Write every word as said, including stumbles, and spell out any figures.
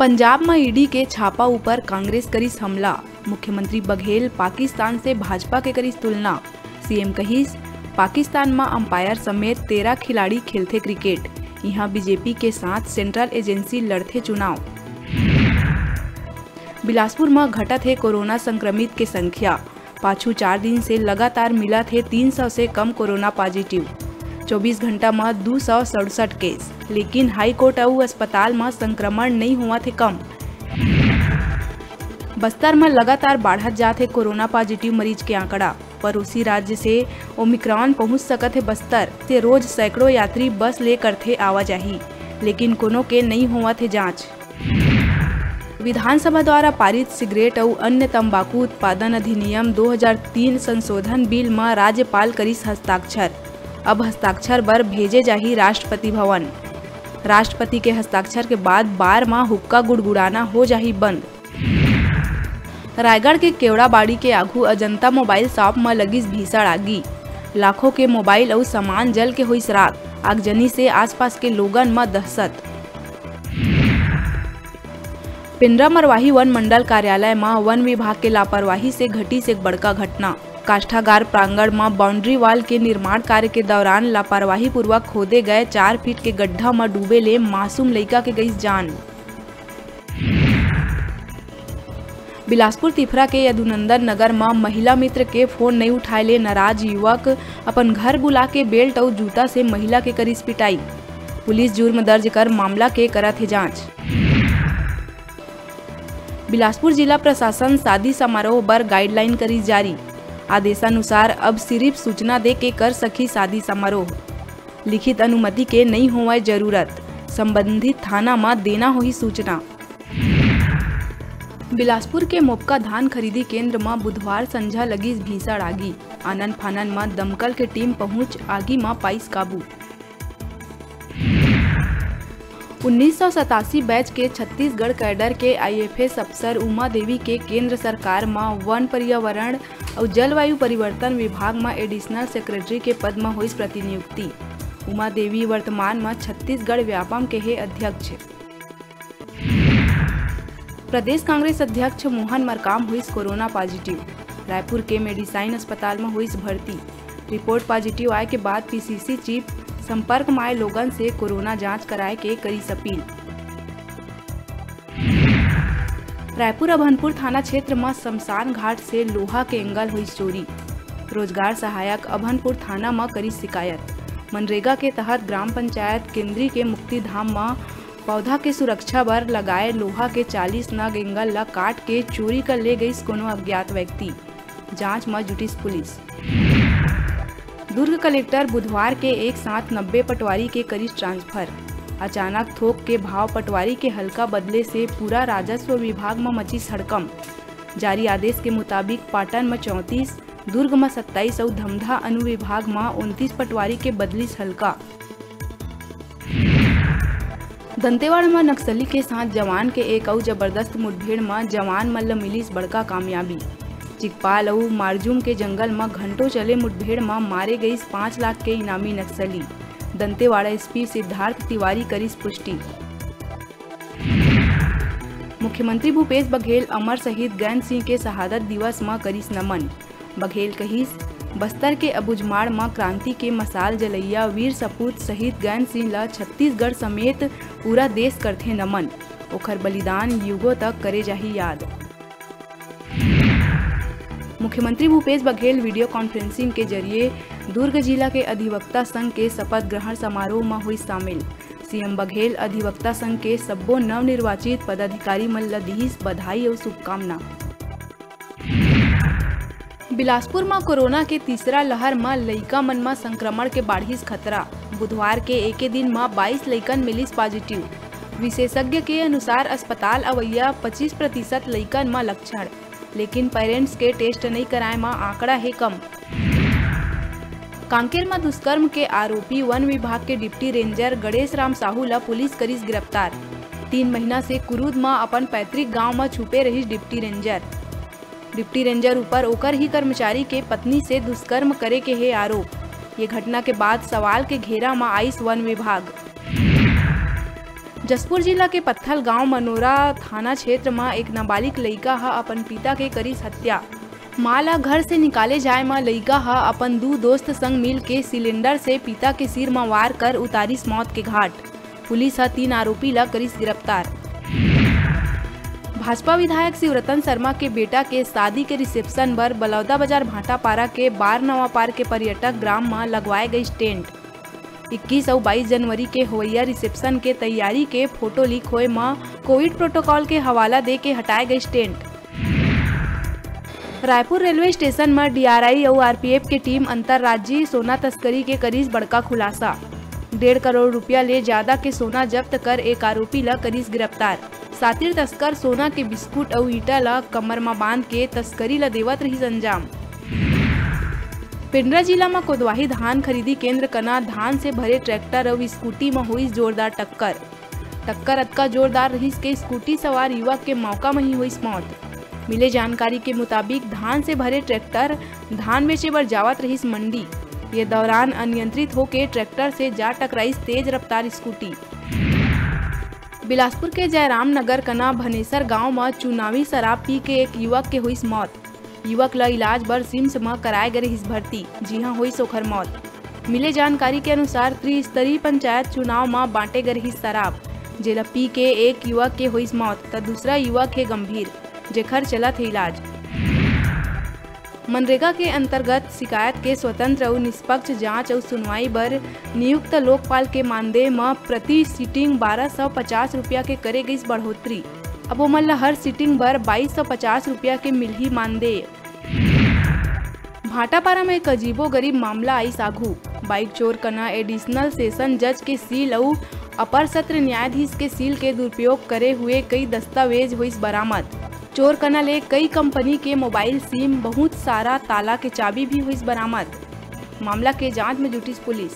पंजाब म ईडी के छापा ऊपर कांग्रेस करिस हमला। मुख्यमंत्री बघेल पाकिस्तान से भाजपा के करिस तुलना। सीएम कहिस, पाकिस्तान म अंपायर समेत तेरह खिलाड़ी खेलथे क्रिकेट। इहां बीजेपी के साथ सेंट्रल एजेंसी लड़थे चुनाव। बिलासपुर म घटत हे कोरोना संक्रमित के संख्या। पाछू चार दिन से लगातार मिलत हे तीन सौ से कम कोरोना पॉजिटिव। चौबीस घंटा म दू सौ सड़सठ केस, लेकिन हाई कोर्ट अउ अस्पताल म संक्रमण नइ होवत हे कम। बस्तर म लगातार बाढ़त जात हे कोरोना पॉजिटिव मरीज के आंकड़ा। पड़ोसी राज्य से ओमिक्रॉन पहुंच सकत हे बस्तर से। रोज सैकड़ों यात्री बस ले करथे आवाजाही, लेकिन कोनो के नइ होवत हे जांच। विधानसभा द्वारा पारित सिगरेट अउ अन्य तंबाकू उत्पादन अधिनियम दो हज़ार तीन संशोधन बिल म राज्यपाल करिस हस्ताक्षर। अब हस्ताक्षर बर भेजे जाही राष्ट्रपति भवन। राष्ट्रपति के हस्ताक्षर के बाद बार म हुक्का गुड़गुड़ाना हो जाही बंद। रायगढ़ के केवड़ाबाड़ी के आघू अजंता मोबाइल शॉप म लगिस भीषण आगी। लाखों के मोबाइल अउ सामान जल के होइस राख। आगजनी से आसपास के लोगन म दहशत। पेंड्रा मरवाही वन मंडल कार्यालय म वन विभाग के लापरवाही से घटिस एक बड़का घटना। काष्ठागार प्रांगण म बाउंड्री वॉल के निर्माण कार्य के दौरान लापरवाही पूर्वक खोदे गए चार फीट के गड्ढा म डूबे ले मासूम लइका के गइस जान। बिलासपुर तिफरा के यदुनंदन नगर म महिला मित्र के फोन नइ उठाए ले नाराज युवक अपन घर बुला के बेल्ट अउ जूता से महिला के करिस पिटाई। पुलिस जुर्म दर्ज कर मामला के करत हे जांच। बिलासपुर जिला प्रशासन शादी समारोह बर गाइडलाइन करिस जारी। आदेशानुसार अब सिरिफ सूचना दे के कर सकही शादी समारोह। लिखित अनुमति के नइ होवय जरूरत। संबंधित थाना म देना होही सूचना। बिलासपुर के मोपका धान खरीदी केंद्र म बुधवार संझा लगिस भीषण आगी। आनन फानन म दमकल के टीम पहुंच आगी म पाइस काबू। उन्नीस सौ सतासी बैच के छत्तीसगढ़ कैडर के आईएफएस अफसर उमा देवी के केंद्र सरकार म वन पर्यावरण अउ जलवायु परिवर्तन विभाग म एडिशनल सेक्रेटरी के पद म होइस प्रतिनियुक्ति। उमा देवी वर्तमान म छत्तीसगढ़ व्यापम के हे अध्यक्ष। प्रदेश कांग्रेस अध्यक्ष मोहन मरकाम होइस कोरोना पॉजिटिव। रायपुर के मेडिसाइन अस्पताल म होइस भर्ती। रिपोर्ट पॉजिटिव आए के बाद पीसीसी चीफ संपर्क म आए लोगन से कोरोना जांच कराए के करिस अपील। रायपुर अभनपुर थाना क्षेत्र म शमशान घाट से लोहा के एंगल होइस चोरी। रोजगार सहायक अभनपुर थाना म करिस शिकायत। मनरेगा के तहत ग्राम पंचायत केंद्री के मुक्तिधाम म पौधा के सुरक्षा बर लगाए लोहा के चालीस नग एंगल ल काट के चोरी कर ले गइस कोनो अज्ञात व्यक्ति। जांच म जुटिस पुलिस। दुर्ग कलेक्टर बुधवार के एक साथ नब्बे पटवारी के करिस ट्रांसफर। अचानक थोक के भाव पटवारी के हल्का बदले से पूरा राजस्व विभाग म मचिस हड़कंप। जारी आदेश के मुताबिक पाटन म चौंतीस, दुर्ग म सत्ताईस अउ धमधा अनुविभाग म उनतीस पटवारी के बदलिस हल्का। दंतेवाड़ा म नक्सली के साथ जवान के एक अउ जबरदस्त मुठभेड़ म जवान मन ल मिलिस बड़का कामयाबी। चिकपाल अउ मारजूम के जंगल म घंटों चले मुठभेड़ म मारे गइस पाँच लाख के इनामी नक्सली। दंतेवाड़ा एसपी सिद्धार्थ तिवारी करिस पुष्टि। मुख्यमंत्री भूपेश बघेल अमर शहीद गैंद सिंह के शहादत दिवस म करिस नमन। बघेल कहिस, बस्तर के अबुझमाड़ म क्रांति के मसाल जलइया वीर सपूत शहीद गैंद सिंह ल छत्तीसगढ़ समेत पूरा देश करथे नमन। ओखर बलिदान युगों तक करे जाही याद। मुख्यमंत्री भूपेश बघेल वीडियो कॉन्फ्रेंसिंग के जरिए दुर्ग जिला के अधिवक्ता संघ के शपथ ग्रहण समारोह म होइस शामिल। सीएम बघेल अधिवक्ता संघ के सब्बो नवनिर्वाचित पदाधिकारी मन ल दिहिस बधाई अउ शुभकामना। बिलासपुर म कोरोना के तीसरा लहर म लइका मन म संक्रमण के बाढ़िस खतरा। बुधवार के एके दिन म बाईस लइकन मिलिस पॉजिटिव। विशेषज्ञ के अनुसार अस्पताल अवइया पच्चीस प्रतिशत लइकन म लक्षण, लेकिन पेरेंट्स के टेस्ट नइ कराए म आंकड़ा हे कम। कांकेर म दुष्कर्म के आरोपी वन विभाग के डिप्टी रेंजर गणेश राम साहू ल पुलिस करिस गिरफ्तार। तीन महीना से कुरूद म अपन पैतृक गांव म छुपे रहिस डिप्टी रेंजर। डिप्टी रेंजर ऊपर ओकर ही कर्मचारी के पत्नी से दुष्कर्म करे के हे आरोप। ये घटना के बाद सवाल के घेरा म आइस वन विभाग। जशपुर जिला के पत्थल गांव मनोरा थाना क्षेत्र म एक नाबालिग लइका ह अपन पिता के करिस हत्या। मां ला घर से निकाले जाय म लइका ह अपन दू दोस्त संग मिल के सिलेंडर से पिता के सिर म वार कर उतारिस मौत के घाट। पुलिस ह तीन आरोपी ला करिस गिरफ्तार। भाजपा विधायक शिवरतन शर्मा के बेटा के शादी के रिसेप्शन बर बलौदा बाजार भाटापारा के बार नवापार के पर्यटक ग्राम म लगवाए गइस टेंट। इक्कीस अउ बाईस जनवरी के होवइया रिसेप्शन के तैयारी के फोटो लीक होए म कोविड प्रोटोकॉल के हवाला दे के हटाए गइस टेंट। रायपुर रेलवे स्टेशन म डीआरआई अउ आरपीएफ के टीम अंतर्राज्यीय सोना तस्करी के करिस बड़का खुलासा। डेढ़ करोड़ रुपया ले जादा के सोना जब्त कर एक आरोपी ल करिस गिरफ्तार। सातिर तस्कर सोना के बिस्कुट अउ ईंटा ल कमर म बांध के तस्करी ल देवत रिहिस अंजाम। पेंड्रा जिला म कोदवाही धान खरीदी केंद्र कना धान से भरे ट्रैक्टर अउ स्कूटी म होइस जोरदार टक्कर। टक्कर अतका जोरदार रहिस के स्कूटी सवार युवक के मौका म ही होइस मौत। मिले जानकारी के मुताबिक, धान से भरे ट्रैक्टर धान बेचे बर जावत रहिस मंडी। ये दौरान अनियंत्रित होके ट्रैक्टर से जा टकराइस तेज रफ्तार स्कूटी। बिलासपुर के जयराम नगर कना भनेसर गांव म चुनावी शराब पी के एक युवक के होइस मौत। युवक ल इलाज बर सिम्स म कराए गे रिहिस भर्ती, जिहां होइस ओखर मौत। मिले जानकारी के अनुसार, त्रिस्तरीय पंचायत चुनाव म बांटे गे रिहिस शराब, जेला पी के एक युवक के होइस मौत, त दूसरा युवक हे गंभीर, जेखर चलत हे इलाज। मनरेगा के अंतर्गत शिकायत के स्वतंत्र अउ निष्पक्ष जांच अउ सुनवाई बर नियुक्त लोकपाल के मानदेय म प्रति सीटिंग बारह सौ पचास रुपया के करे गइस बढ़ोतरी। अब ओमन ल हर सीटिंग बर बाईस सौ पचास रुपया के मिलही मानदेय। भाटापारा म एक अजीबो-गरीब मामला आइस आघू। बाइक चोर कना एडिशनल सेशन जज के सील अउ अपर सत्र न्यायाधीश के सील के दुरुपयोग करे हुए कई दस्तावेज होइस बरामद। चोर कना ले कई कंपनी के मोबाइल सिम, बहुत सारा ताला के चाबी भी होइस बरामद। मामला के जांच में जुटिस पुलिस।